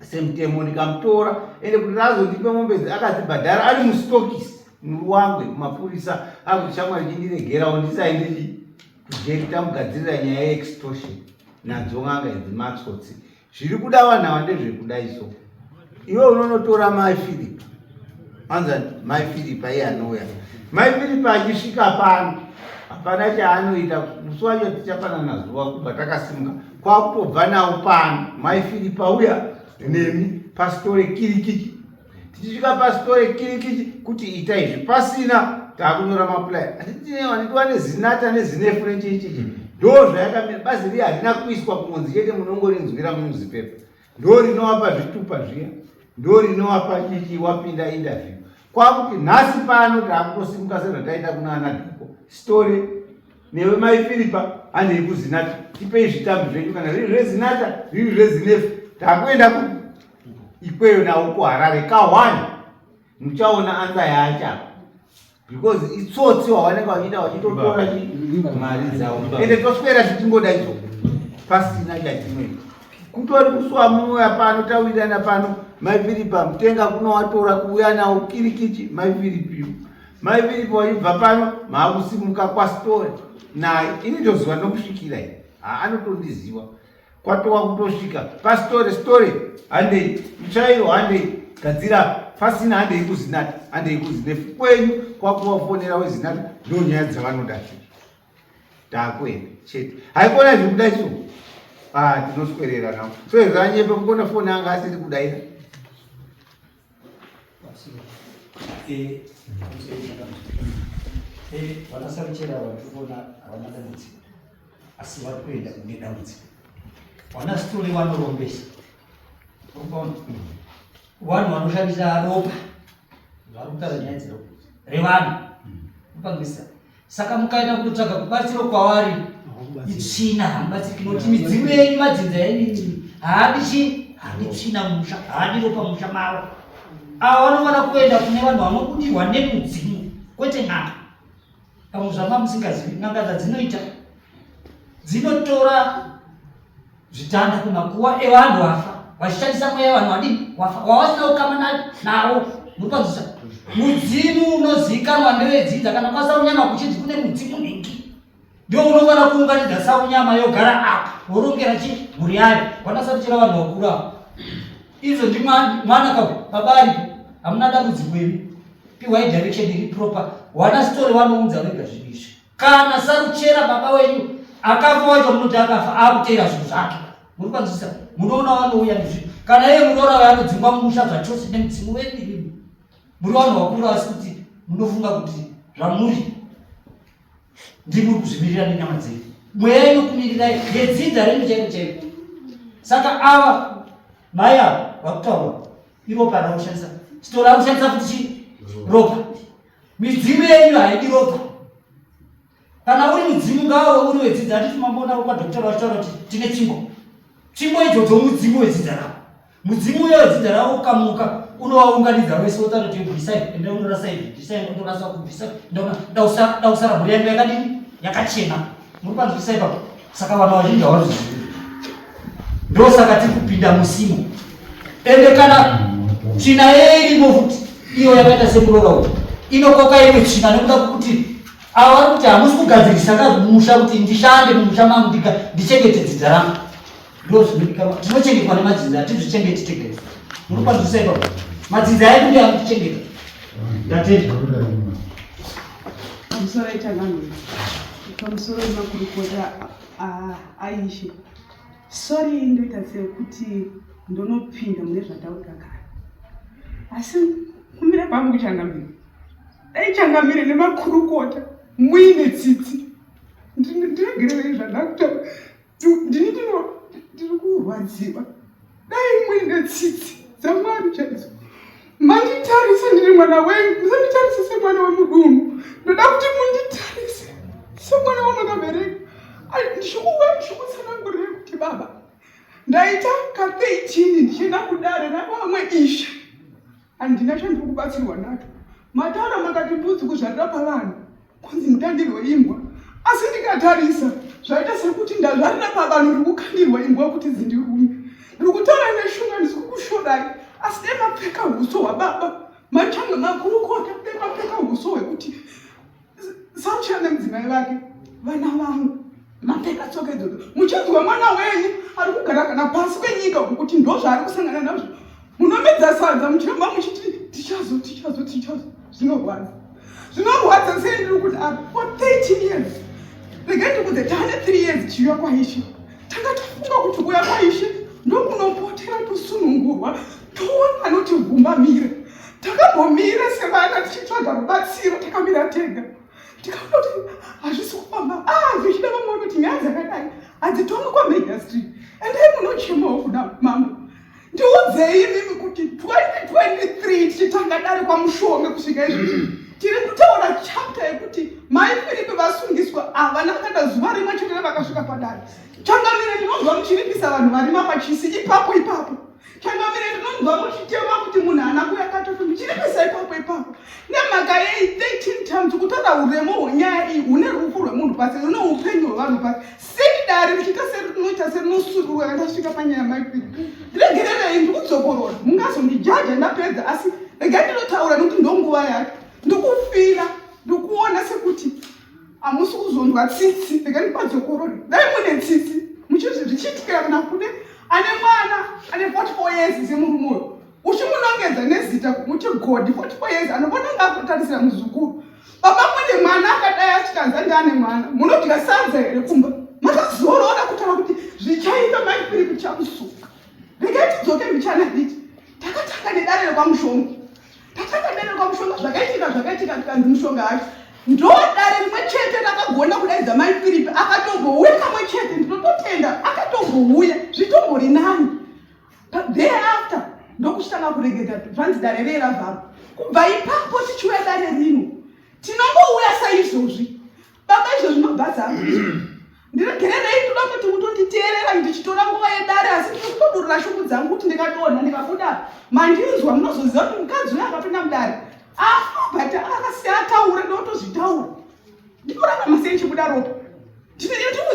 semutemo ndikamutora ende kuti razondipe mombe idzi akadzibhadhara ari mustokisi muruwangwe kumapurisa akuti shamwari chindiregerawo ndisaende chi kujeri tamugadzirira nyaya yeextortion nadzo n'anga idzi matsotsi Zviri kuda vanhu ava ndezvekudai so. Iwe unonotora mai Philip. Anza mai Philip iye anouya. Mai Philip achisvika pano hapana chaanoita musi wacho tichapanana zuva kubva takasimuka kwakutobva nawo pano mai Philip auya nemi pasitore kirikiki tichisvika pasitore kirikiki kuti ita izvi pasina takunyora mapulaya handitiwa nezinata nezinefu nechichichi ndo zvayakamira bazi riya harina kuiswa kungonzi chete munongorinzwira munewspaper ndo rinovapa zvitupa zviya ndo rinovapa chichi wapinda interview kwakuti nhasi pano takutosimuka sezvataita kuna ana dhoko story newe mai filipa handei kuzinata tipei zvitambi zvenyu kana riri zvezinata riri zvezinefu takuenda ku ikweyo nawo kuharare ka one muchaona anza yaachapa because itsotsi wavanenge vachiita vachitotora mari dzavo ende toswera tichingoda icho pasina chatinoita kutori kusuwa munouya pano tawirirana pano mai filipa mutenga kunowatora kuuya nawo kirikichi mai filipiyo mai filipa waibva pano maakusimuka kwasitore naye ini ndoziva ndokusvikira i haanotondiziva kwatova kutosvika pastore store handei mutsvairo handei gadzira pasina handei kuzinata handei kuzinefu kwenyu kwakuvafonera wezinata ndo nyaya dzavanoda chete takuenda chete haikona zviri kuda isu ah, tinoswerera navo so zvanyepa kukona foni anga asiri kudaira Eh, eh, vanasaruchera vatikuona havana dambudziko asi vari kuenda kune dambudziko vana sitole vanorombesa urikuona vanhu vanoshandisa ropa vari kutaura nyaya dzeropa revanhu kupangisa saka mukaenda kunotsvaga kubatsiro kwavari itsvina hamubatsiriki nokuti midzimu yenyu madzinza yenyu haadi chi haadi tsvina mumusha haadi ropa mumusha mavo ava vanofanira kuenda kune vanhu vanobudirwa nemudzimu kwete n'anga pamwe zvanga musingazivi n'anga dzadzinoita dzinotora zvitanda kumakuwa evanhu vafa vachishandisa mweya vanhu vadini wafa wavasina ukama nawo mupanzisa mudzimu unozivikanwa ndewedzinza kana kwasaunyama kuchinzi kune mudzimu nhingi ndio unofanira kuunganidza saunyama yogara apa worongera chi mhuri yayo wanasatichera vanhu vakuru ava. Izvo ndi mwana ka baba aripo. Hamuna dambudziko imi. Piwai direction iri proper. Wana story wanounza wega zvinhu izvi. Kana saruchera baba wenyu akafa wacho munoti akafa akuteera zvinhu zvake. Muri kwanzwisisa? Munoona vanouya nezvinhu. Kana iye muroora uyo anodzingwa mumusha zvachose nemudzimu wenyu imimi. Muri vanhu vakuru asi kuti munofunga kuti zvamuri ndimuri kuzvimirira nenyama dzenyu. Mweya inokumirirai yedzinza renyu chaiko chaiko. Saka ava mai ava vakutaura iropa raushandisa. Sitora raushandisa futi chii? Ropa. Midzimu yenyu haidi ropa. Kana uri mudzimu ngawe uri wedzidza handiti mamboona kwadoktora vachitaura kuti tine tsvimbo. Tsvimbo idzodzo mudzimu wedzidza ravo. Mudzimu uyo wedzidza ravo ukamuka unovaunganidza wese wotaura kuti bvisai enda unorasa izvi bvisai unorasa kubvisa ndausara mhuri yangu yakadini yakachena. Muri kwanzwisisa ipapo? Saka vanhu vazhinji havazvizivi. Ndosaka tiri kupinda musimo. Ende kana tsvina yeye irimo futi iyo yakaita semuroora uyu inokoka imwe tsvina nekuda kwekuti ava vari kuti hamusi kugadzirisa ka musha kuti ndishande mumusha mangu ndichengete dzinza rangu. Ndo zvinodikanwa. Tinochengetwa nemadzinza hatizvichengeti tega isu. Muri kwanzwisisa ipapo? Madzinza edu ndiyo anotichengeta. Ndatenda. Pamusoro echangamire, pamusoro emakurukota aishe. Sorry ndoita sekuti ndonopinda mune zvataurika kare. Asi kumira kwangu changamire. Dai changamire nemakurukota muine tsitsi. Ndiregererei zvandakutaura. Ndini ndiri kurwadziwa. Dai muine tsitsi dzaMwari chaidzo. Manditarise ndiri mwana wenyu, musanditarise semwana wemudunhu. Ndoda kuti munditarise semwana wamakabereka. Ndichikuuya ndichikutsanangurire kuti baba, ndaita ka 13 ndichienda kudare ravamwe ishe. Handina chandiri kubatsirwa nacho. Mataura makati mbudzi kuzvarira pavanhu kunzi mutandirwe imbwa asi ndikatarisa zvaita sekuti ndazvarira pavanhu ndiri kukandirwa imbwa kuti dzindirume. Ndiri kutaura neshunga ndisi kukushodai asi dai mapfeka huso hwababa machanga makurukota dai mapfeka huso hwekuti Sacha nemudzimai vake vana vangu mapfeka tsoka idzodzo muchinzwa mwana wenyu ari kugara kana pasi penyika uku kuti ndozvaari kusangana nazvo munomedza sadza muchiramba muchiti tichazo tichazo tichazo zvinorwadza zvinorwadza sei ndiri kuti apa for 13 years regai ndikudze taane 3 years tichiuya kwaishe tanga tafunga kuti kuuya kwaishe ndokunopotera tosunungurwa toona anotivhumbamira takambomira sevana tichitsvaga rubatsiro takamira tega tikaona kuti hazvisi kufamba ah, zvichida vamwe kuti nyaya dzakadai hadzitongwi kwamega street endai munochemawo kuna mambo ndiudzei imimi kuti 2023 tichitanga dare kwamushonge kusvika izvozvi tiri kutaura chapter yekuti mai firipi vasungiswa havana kana zuva rimwe chete ravakasvika padare changamire ndinonzwa muchiripisa vanhu varima pachisi ipapo ipapo Changamire ndinonzwa muchitema kuti munhu haana kuuya katatu muchiripisa ipapo ipapo nemhaka yei 13 times kutaura uremo hwenyaya iyi hune rufu rwemunhu pasi hune upenyu hwevanhu pasi sei dare richiita serinoita serinosururwa kana tasvika panyaya maipiri ndiregererei ndikudzokorora mungazondijaja ndapedza asi regai ndinotaura nekuti ndonguva yacho ndikufira ndikuona sekuti hamusi kuzonzwa tsitsi rega ndipadzokorore dai mune tsitsi muchizvi zvichiitikira kana kune ane mwana ane 44 years semurume uyu uchimunongedza nezita kumuti godi 44 years anobona nga akutarisira muzukuru baba mune mwana akadai achitanza ndiane mwana munodya sadza here kumba makazorora kutaura kuti zvichaita maipiri kuchamusuka regai tidzoke mbichana diki takatanga nedare rekwamushonga Tatanga dare kwamushonga zvakaitika zvakaitika tikanzi mushonga hacho ndo dare rimwe chete rakagona kudaidza mai firipi akatombouya kamwe chete ndinototenda akatombouya zvitombori nani thereafter ndokuchitanga kuregedza zvanzi dare rei ravharwa kubva ipapo tichiuya dare rino tinongouya saizvozvi Baba izvo zvinobhadza ndiregererei ndoda kuti mutonditeerera ndichitora nguva yedare asi ndinotodurura shungu dzangu kuti ndikadonha ndikabuda mandinzwa munozoziva kuti mukadzi uyo akapinda mudare afa but akasiya ataura ndotozvitaura ndinorarama sei ndichibuda ropa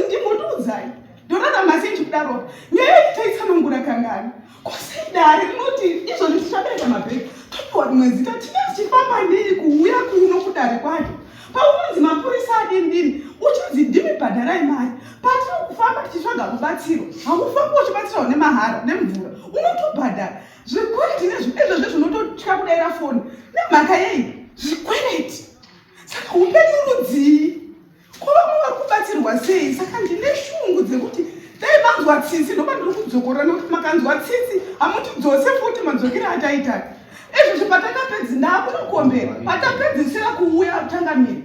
ndimbotiudzai ndorarama sei ndichibuda ropa nyaya iyi taitsanangura kangani Kwose dare rinoti izvozvi tichabereka mabhegi topiwa rimwe zita tine tichifamba nei kuuya kuno kudare kwacho paunonzi mapurisa adini dini uchinzi ndimi bhadharai mari patiri kufamba tichitsvaga rubatsiro haufambi uchibatsirawo nemahara nemvura unotobhadhara. Zvikwereti nezvizvo zvinototya kudaira foni nemhaka yei? Zvikwereti. Saka upenyu rudzii? Ko vamwe vari kubatsirwa sei? Saka ndine shungu dzekuti dai manzwa tsitsi, ndopa ndiri kudzokorora nekuti makanzwa tsitsi hamutidzose futi madzokero ataita. Izvozvi patakapedzi ndakunokombera patapedzisira kuuya changamire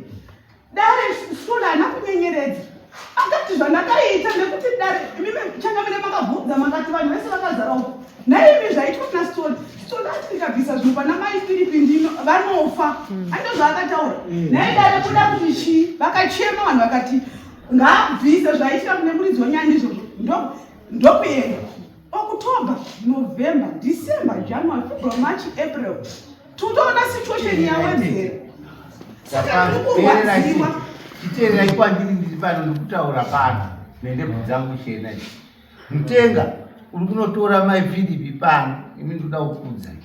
dare Sula haana kunyenyeredza akati zvandakaita nekuti dare imimi changamire makabvunza makati vanhu vese vakazara uku nhaimi zvaitwa naStoli Stoli ati ndikabvisa zvinhu pana mai Firipi ndino vanofa ando zvaakataura nhai dare kuda kuti chii vakachema vanhu vakati ngaabvise zvaitika kune muridzi wenyaya ndizvozvo ndokuenda October, November, December, January, February, March, April. Tutoona situation yawedzera. Saka ndiri kurwadziwa. Chiteererai kwandiri ndiri pano ndikutaura pano nendebvu dzangu chena idzi. Mutenga uri kunotora mai Philipi pano, imi ndikuda kukuudzai.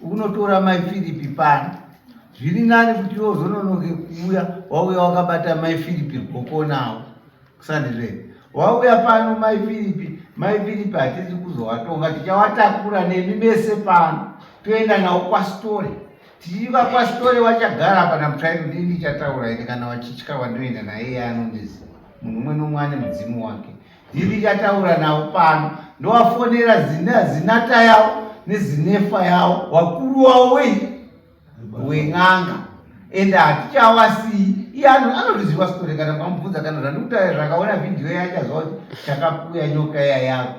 Uri kunotora mai Philipi pano. Zviri nani kuti iwe uzononoke kuuya wauya wakabata mai Philipi rwoko nawo. Kusandizve. Wauya pano mai Filipi, mai Filipi hatisi kuzowatonga, tichawatakura nemi mese pano. Toenda nawo kwaSitore. Tichiva kwaSitore wachagara apa naMutsvairo ndini ndichataura ini kana wachitya wandinoenda naye iye anondiziva. Munhu umwe nomwe ane mudzimu wake. Ndini ndichataura nawo pano. Ndowafonera zina zinata yawo nezinefa yawo wakuru wawo wei wen'anga ende hatichawasiyi iye anotozviziva story kana kwamubvunza kana zvandikutaura zvakaona vhidhiyo yachaziva kuti chakapuya nyoka iya yako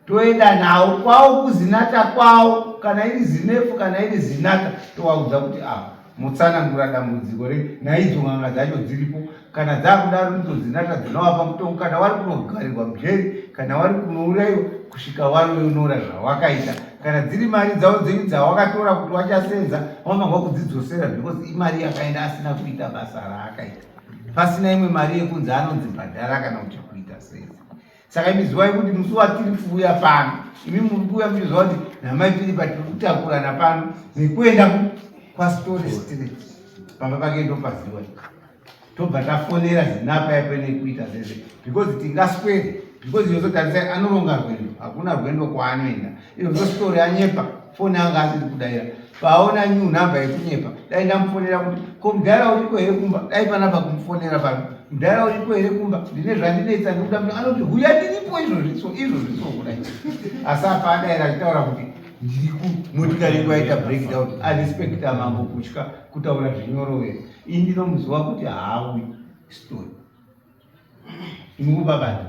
toenda nawo kwawo kuzinata kwawo kana iri zinefu kana iri zinata towaudza kuti a ah, mutsanangura dambudziko re naidzo n'anga dzacho dziripo kana dzakudaro ndidzo dzinata dzinovapa mutongo kana wari kunogarirwa mujeri kana wari kunourayiwa kusvika wanoyonora zvawakaita kana dziri mari dzavo dzenyu dzawakatora kuti wachasenza wamangwa kudzidzosera because imari yakaenda asina kuita basa raakaita pasina imwe mari yekunzi anonzi bhadhara kana kuti kuita sei saka imi zivai kuti musi watiri kuuya pano imi muri kuuya muchiziva kuti namai filipa tiri kutakurana pano nekuenda kwastory street pamba pake ndopaziwa tobva tafonera zinapa yape nekuita zvese because tingaswere because yozotarisai anoronga rwendo hakuna rwendo kwaanoenda izvozvo story anyepa foni anga asiri kudaira paona new number yekunyepa dai ndamufonera kuti ko mudhara uriko here kumba dai panapa kumufonera pano mudhara uriko here kumba ndine zvandinetsa ndikuda kuti anoti huya ndiripo izvozvi so izvozvi so kudai asi apa adaira achitaura kuti ndiri kumotikari yangu yaita breakdown arespekta mambo kutya kutaura zvinyorowere ini ndinomuziva kuti haawi story Mukubabata.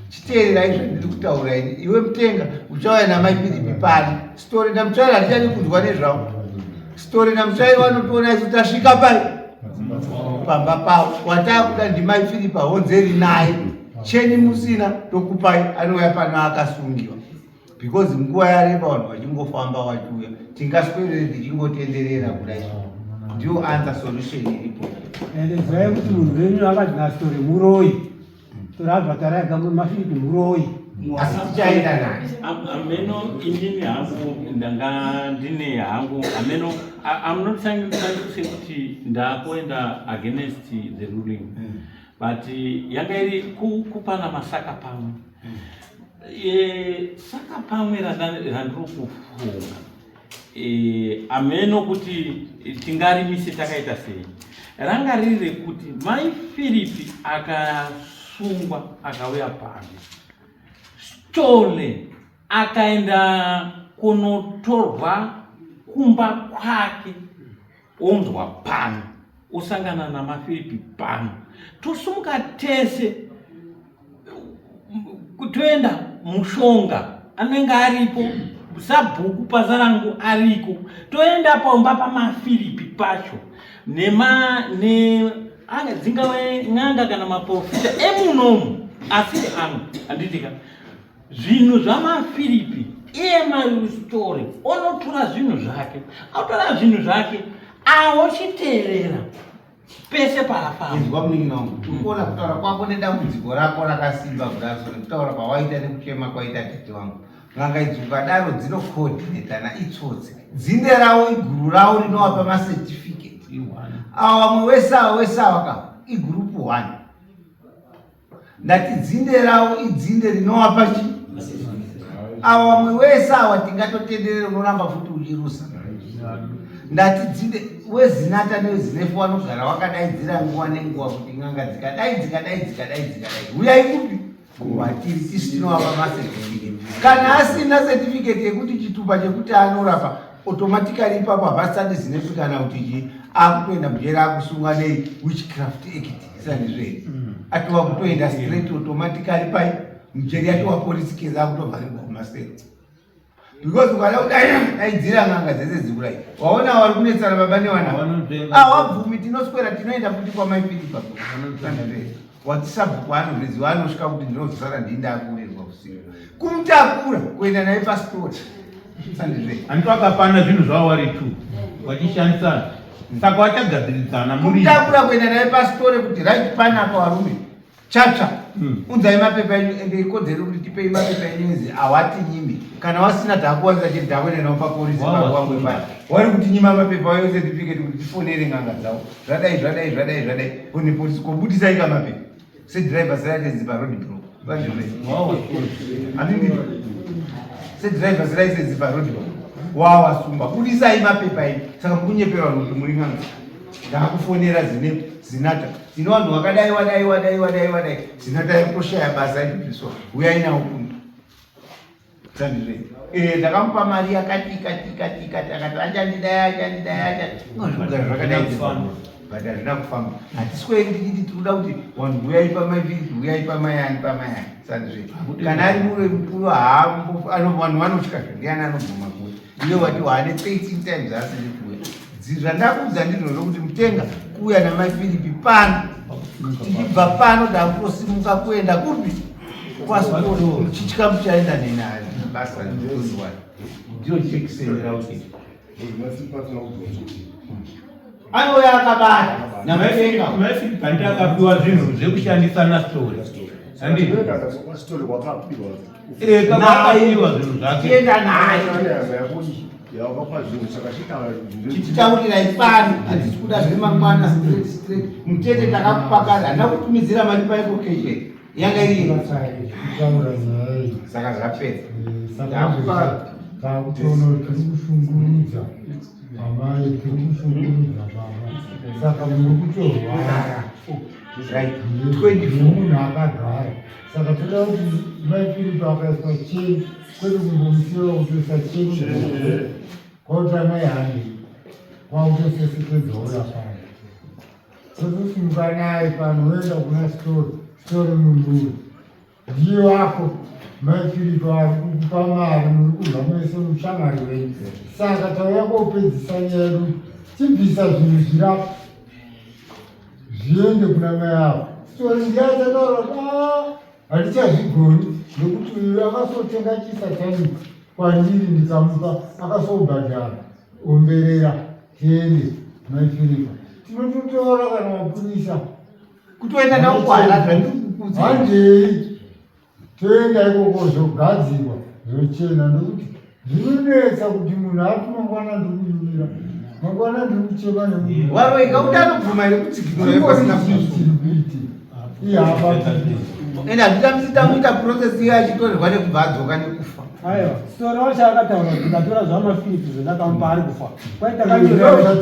Chiteererai zvandiri kutaura ini. Iwe mutenga uchauya namai Filipi pano. Story naMutsvairo hatichadi kunzwa nezvavo. Story naMutsvairo vanotoona isu tasvika pai pamba pavo. Wataakuda ndimai Filipi honzeri naye. Cheni musina tokupai anouya pano akasungiwa. Because nguva yareba vanhu vachingofamba vachiuya tingaswerere tichingotenderera kudai. Ndiyo answer solution iripo. Ende zivai kuti munhu wenyu akadya story muroyi. Torabva taraiga mafilipi muroyi. Asi tichaenda naye. Ameno inini hangu ndanga ndine hangu ameno I'm not trying to say kuti ndakuenda against the ruling. But yanga iri kupana masaka pamwe. E, saka pamwe randiri kufunga e, ameno kuti tingarimise takaita sei ranga riri rekuti mai firipi akasungwa akauya pano stole akaenda kunotorwa kumba kwake onzwa pano osangana namafiripi pano tosumuka tese toenda mushonga anenge aripo sabhuku pazarangu ariko toenda pamba pamafiripi pacho nema ne anga dzingave n'anga kana maprofita emunomu asiri angu handitika zvinhu zvamafiripi iye maustori onotora zvinhu zvake atora zvinhu zvake aochiteerera pese paafamba inzwa munin'ina wangu uri kuona kutaura kwako nedambudziko rako rakasimba kudaro nekutaura kwawaita nekuchema kwaita tete wangu n'anga idzi ukadaro dzinocoordinatana itsotsi dzinde ravo iguru ravo rinovapa macertificate awa vamwe wese awa wese awa ka igurupu one ndati dzinde ravo idzinde rinovapa chi Awa vamwe wese awa tingatotenderera unoramba futi uchirusa. Ndati dzide wezinata newezinefu wanogara wakadaidzira nguva nenguva kuti n'anga dzikadai dzikadai dzikadai dzikadai. Huyai kupi? Kwatiri tisu tinovapa macertificate. Kana asina certificate yekuti chitupa chekuti anorapa automatically ipapo hapasati zinefu kana kuti chii akutoenda mujeri akusungwa nei witchcraft act sandizvo here atova kutoenda straight automatically pai mujeri yatova police case akutovharirwa kumasero because ukada kudaidzira n'anga dzese dzikurai waona wari kunetsana baba nevana awabvumi tinoswera tinoenda futi kwamaipiripa watisabhuku anozviziva anosvika kuti ndinozosara ndii ndakuurirwa usiku kumutakura kuenda naye pastori Hanti wakapana zvinhu zvavo wari two wachishandisana saka wachagadziridzana muri. Kumutakura kuenda naye pastori kuti right panapa varume chatsva unzai mapepa enyu ende ikodzero kuti tipei mapepa enyu izi awatinyimi kana wasina takuwanisa chete takuenda nawo papolisi pawamwe paya wari kutinyima mapepa ayo certificate kuti tifonere n'anga dzavo zvadai zvadai zvadai zvadai one polisi kobudisai kamapepa sedrivers license paroad block handindi sedrivers license paroad block wawasungwa budisai mapepa enyu saka mukunyepera vanhu kuti muri n'anga ndakufonera zine zinata tine vanhu vakadai wadai wadai wadai wadai zinata yakutoshaya basa ibviswa uyai nawo kuno sandizve ndakamupa mari yakati ikati ikati ikati akati achandidai achandidai achandikugara zvakadai but hazvina kufamba hatisweri tichiti tinoda kuti vanhu huyai pamaiviri huyai pamayani pamayani sandizve kana ari murwe mukuru haambo vanhu vanotya zve ndiani anobvuma kuuya iye wati waane 13 times asiri kuuya zvandakuudza ndizvozvo kuti mutenga kuuya namaifiripi pano tichibva pano ndakutosimuka kuenda kupi kwasiporo chitya muchaenda nenari basa ndozwa ndiyo jekiseni rauti anouya akabata nyamaifiripi hanti akapiwa zvinhu zvekushandisa nastori handii akapiwa zvinhu zvake tienda naye tichitaurirai pano hatisi kuda zvemangwana straight straight mutete takakupa kare handina kutumidzira mari paiko keshe yanga iri kutaura nyaya iyi saka zvapedza saka takutoona tiri kushungurudza amai tiri kushungurudza baba saka muri kutorwara nemunhu akagara saka toda kuti mai Firipo akaiswa cheni kwete kungomusiwa kutoisa cheni kwakuti amai handi kwakutosesekedza uya pano totosimuka naye pano woenda kuna stori stori munhu ndiye wako mai Firipo ari kukupa mari muri kubva mese mushamwari wenyu saka tauya kopedzisa nyaya yedu tibvisa zvinhu zvirapo zviende kuna mai avo stori ndiye achataura kuti handichazvigoni nekuti uyu akasotenga chisatanic kwandiri ndikamupa akasobhadhara omberera tiende mai Firipa tinototora kana mapurisa kutoenda nawo kuharare zvandikukuudza handei toenda ikoko zvogadzirwa zvochena nekuti zvinonetsa kuti munhu ati mangwana ndiri kunyumira mangwana ndiri kuchema nemunhu waroika kuti anobvuma here kutsikinura pasina chiri kuitika ihama ende handitambisi tamuita process iye achitorerwa nekubva adzoka nekufa aiwa stori wacho akataura kuti ndatora zvamafilipi zvandakamupa ari kufa kwai takanyorera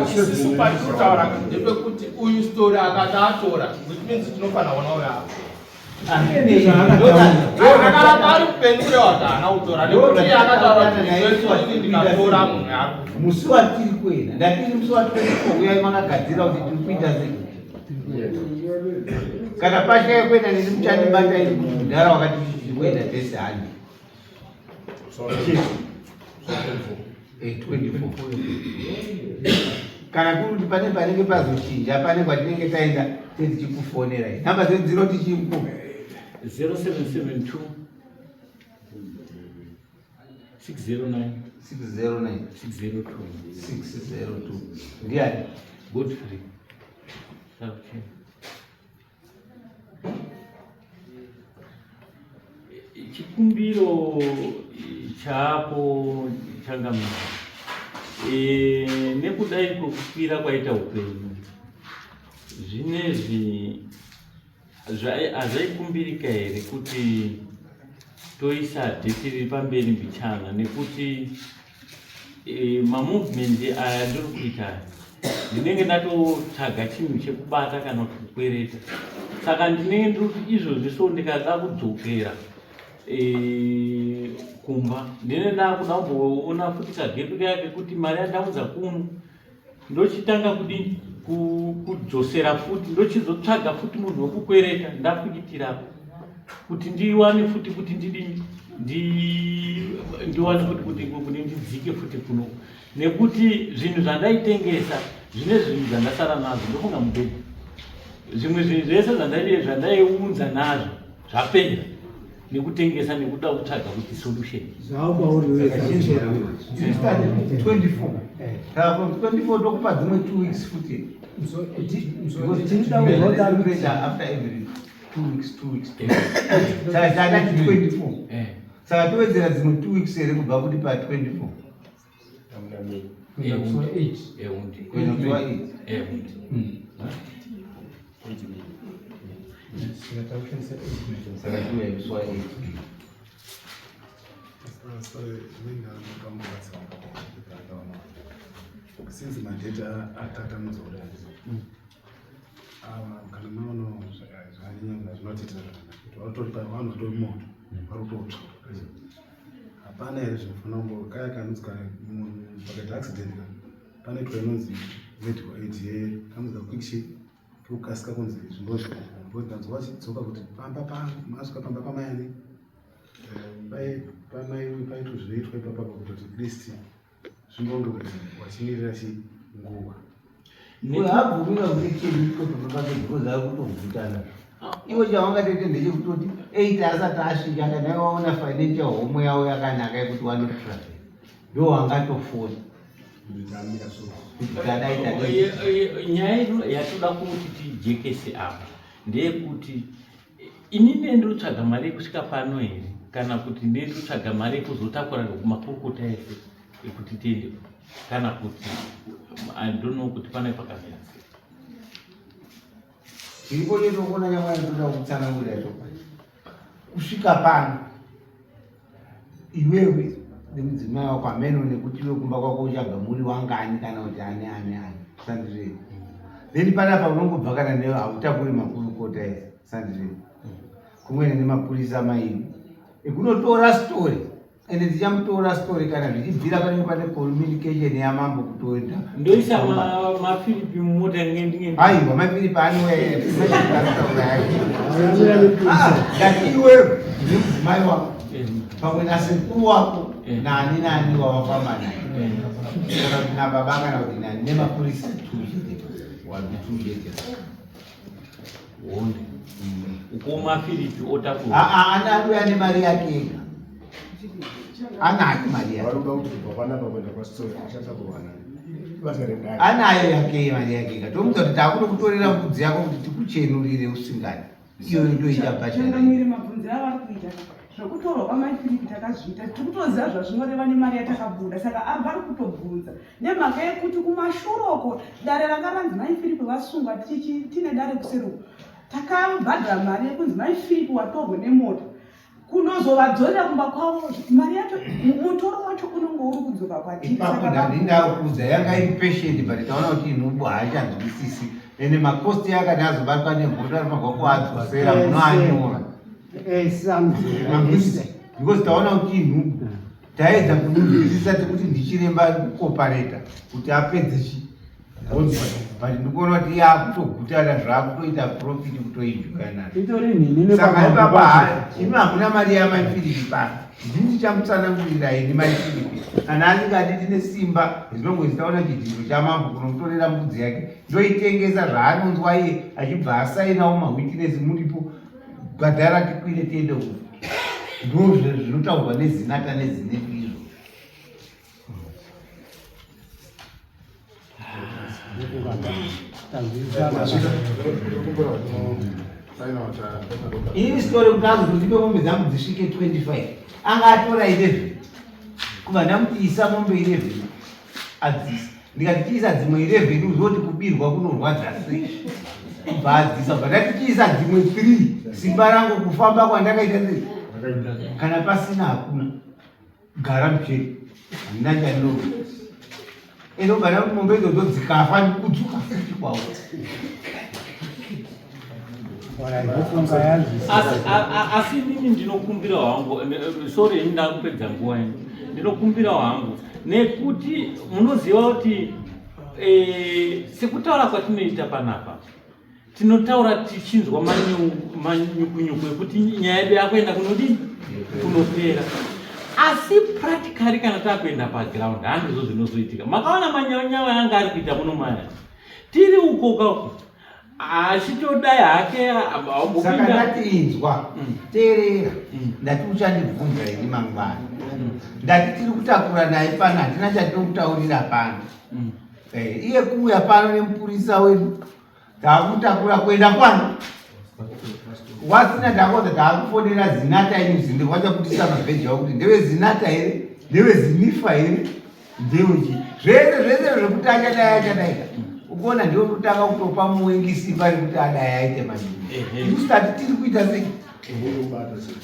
isusu patinotaura ndepekuti uyu story akati atora which means tinofanira kuona uyo afa akaramba ari mupenyu kureva kuti haana kutora nekuti iye akataura kuti ndikatora munhu akufa musi watiri kuenda ndatiri musi wa24 uyai makagadzira kuti tiri kuita sei kana pashaya kuenda neni muchandibata ini kuti mudhara wakati tiri kuenda tese handi 24 kana kuri kuti pane panenge pazochinja pane kwatinenge taenda tetichikufonerai namba dzedu dzinoti chimko 0772 609 609 602 602 ndiani Godfrey Sakuchena. Chikumbiro chako changamire nekudai kwekukwira kwaita upenyu zvinezvi Hazvaikumbirika here kuti toisa dheti riri pamberi mbichana nekuti e, mamovement aya ndiri kuita ndinenge ndatotsvaga chinhu chekubata kana kuti kukwereta saka ndinenge ndiri kuti izvozvi so ndikada kudzokera e, kumba ndinenge ndakuda kumboona futi kagepi kaya kekuti mari yandaunza kuno ndochitanga kudini kudzosera futi ndochizotsvaga futi munhu wekukwereta ndafukitirako kuti ndiwane futi kuti ndidini ndiwane futi kuti kuti ndidzike futi kuno nekuti zvinhu zvandaitengesa zvine zvinhu zvandasara nazvo ndofunga mubhedha zvimwe zvinhu zvese zvandaiunza nazvo zvapera nekutengesa nekuda kutsvaga kuti solution zvaukwauri tokupa dzimwe two weeks futi after every two weeks two weeks saka takati 24 saka towedzera dzimwe two weeks here kubva kuti pa 24 Since madheta atatamudza kudai kana maona zvanyanya zvinotiitira zvakanaka kuti vatori vanhu vatori moto vari kutotsva hapana here zvinofanira kumbo kaya kanonzi pakaita accident ka panoitwa inonzi medical aid ye kanonzi kaquick shi kekukasika kunzi zvimbozvimbo ndanzwa vachidzoka kuti pamba pangu masvika pamba pamayani eh, pamai paitwa zvinoitwa ipapapa kutoti at least zvimbonge kuti wachimirira chi nguva Habvumira kuti chiriko pamba pake because ari kutovhutana. Iwo chawangatoite ndechekutoti eight asati asvika kana iwe waona financial homwe yavo yakanaka yekuti wanotravel ndo wangatofona kuti tadai tadai. Nyaya yedu yatoda kuti tijekese apa ndeyekuti ini ndinotsvaga mari yekusvika pano here kana kuti ndinotsvaga mari yekuzotakura makurukota ese ekuti tiende kana kuti I don't know kuti pane pakamira sei. Chiripo chetokuona nyamwana toda kutsanangurira chokwadi kusvika pano iwewe nemudzimai wako hameno nekuti iwe kumba kwako uchabva muri wangani kana kuti ani ani ani sandizvei then panapa unongobva kana newe hautakuri makurukota ese sandizvei kumwene nemapurisa maini ekunotora story ende tichamutora story kana zvichibvira panenge pane communication yamambo kutoenda ndoisa mafilipi mumota ndinge aiwa mafilipi anouya ngati iwe nemudzimai wako pamwe nasekuru wako nani nani wawafamba naye kana kuti nababa kana kuti nani nemapurisa tuchete watuchete Honde. Ukoma Filipi otakura. Ah, ah, anouya nemari yake ega. Anayo mari yake. Vanoda kuti kubva panapa kuenda kwaSitole achatakurwa nani? Ibasa rendare. Anayo yake mari yake ega. Tomuudza kuti takunokutorera mbudzi yako kuti tikuchenurire usingadi. Iyoyo ndio ichabhadhara. Changamire mabvunziro avari kuita zvekutorwa kwamai Filipi takazviita tiri kutoziva zvazvinoreva nemari yatakabuda saka vari kutobvunza Nemhaka yekuti kumashure uko dare ranga ranzi mai Firipi vasungwa tine dare kuseri uko takabhadhara mari yekunzi mai Firipi watorwe nemota kunozovadzorera kumba kwavo mari yacho mutoro wacho unonge uri kudzoka kwatiri. Ipapo ndandindakuudza yanga iri patient but taona kuti inhubu haachanzwisisi ende makosti akati azobatwa nemhosva anofanirwa kuadzosera munoanyora because taona kuti inhubu taedza kumunzwisisa tikuti ndichiremba ari kukopareta kuti apedze chi but ndikuona kuti iye akutogutana zvaakutoita profit kutoenjoya nazvosaka ipapa imi hamuna mari yamaifiripi pano ndini ndichamutsanangurira ini maifiripi kana asingadi tine simba rinongozi taona chidhindo chamambo kunomutorera mbudzi yake ndoitengesa zvaanonzwa iye achibva asainawo mawitness muripo bhadhara tikwire tiende uku ndozve zvinotaurwa nezinata nezinepi izvo ini story kuti azototipe mombe dzangu dzisvike 25 anga atora 11 kubva ndamuti isa mombe 11 adzisa ndikati chiisa dzimwe 11 uzoti kubirwa kunorwadza sei Kubva adzisa bva ndati chiisa dzimwe 3 simba rangu kufamba kwandakaita sei kana pasina hakuna gara mucheri handina chandinoda ende ubva ndakuti mombe idzodzo dzikafa ndikudzuka futi kwawo. Asi inini ndinokumbira hangu, sorry ini ndakupedza nguva ini, ndinokumbira hangu nekuti munoziva kuti sekutaura kwatinoita panapa tinotaura tichinzwa manyukunyuku ekuti nyaya yedu yakuenda kunodini kunopera, asi practically kana takuenda paground handizvo zvinozoitika. Makaona manyaunyau anga ari kuita muno maya tiri uko kako achitodai hake. Saka ndati inzwa, teerera, ndati uchandibvunza ini mangwana. Ndati tiri kutakura naye pano, hatina chatinokutaurira pano. Iye kuuya pano nemupurisa wedu, taakutakura kuenda kwani wasina takoza taakufonera Zinata yenyu wachaputisa mabheji avo kuti ndewe Zinata here, ndewe Zinifa here, ndeuchi zvese zvese zvekuti achadai achadai. Ukuona ndiwe kutanga kutopa muwengi simba rekuti adai aite manyini. Isu tati tiri kuita sei?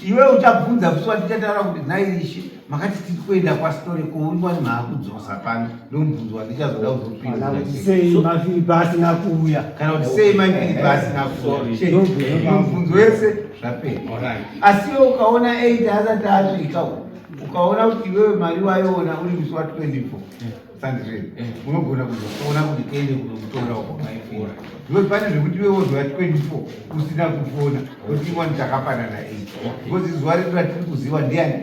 Iwe uchabvunza musi watichataura kuti nhai ishe, makati tiri kuenda kwaSitore, kouriwani maakudzosa pano? Ndomubvunzo wandichazoda kuzopindura. Kana kuti sei maFilipi asina kuuya. Kana kuti sei maFilipi asina kuuya, mubvunzo wese zvapera. Asi iwe ukaona 8 asati asvika, ukaona kuti iwewe mari waiona uri musi wa24 sandizveni, unogona kuzofona kuti tiende kunomutora uko maifona, because pane zvekuti iwe wozova 24 usina kufona kuti iwani takapanana 8, because zuva redu ratiri kuziva ndiani?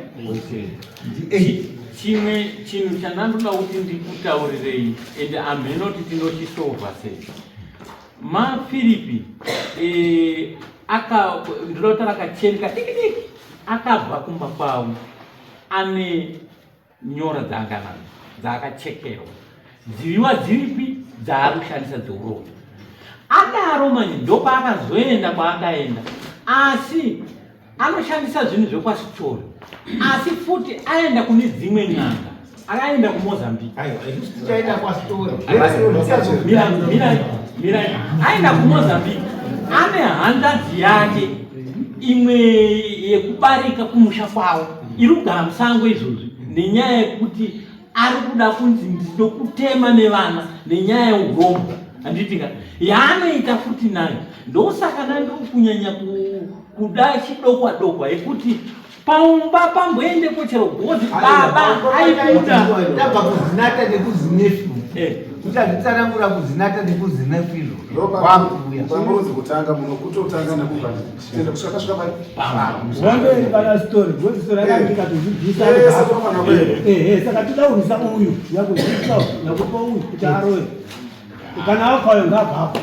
Ndi 8. Chimwe chinhu chandandoda kuti ndikutaurirei, ende amhenoti tinochisovha sei, maFiripi aka ndinoda kutaura kacheni kadiki diki, akabva kumba kwavo ane nyora dzaanga nadzo dzaakachekerwa dziriwa dziripi dzaari kushandisa dzeurombo. Adaro manje ndopaakazoenda kwaakaenda, asi anoshandisa zvinhu zvekwaSitori, asi futi aenda kune dzimwe n'anga, akaenda kuMozambique. Tichaenda kwaSitori. Mirai, aenda kuMozambique ane hanzvadzi yake imwe yekubarika kumusha kwavo iri kugara musango izvozvi nenyaya yekuti ari kuda kunzi ndinokutema nevana nenyaya yeurombo, handitika yaanoita futi nayo. Ndosaka nandiri kunyanya kuda chidokwa dokwa yekuti paumba pamboendepo chero gozi baba aibuda. Tabva kuZinata nekuZinefu, uchazvitsanangura kuZinata nekuZinefu izvo kwakuuya. Pamurudzi kutanga muno kutotanga nekubva tende kusvika tasvika pai. Wamberi pana story, gozi story akandika tozvibvisa. Ehe, saka toda kurwisa uyu, nyakuzvibvisa nyakupa uyu kuti arowe. Kana afayo ngaabvapo.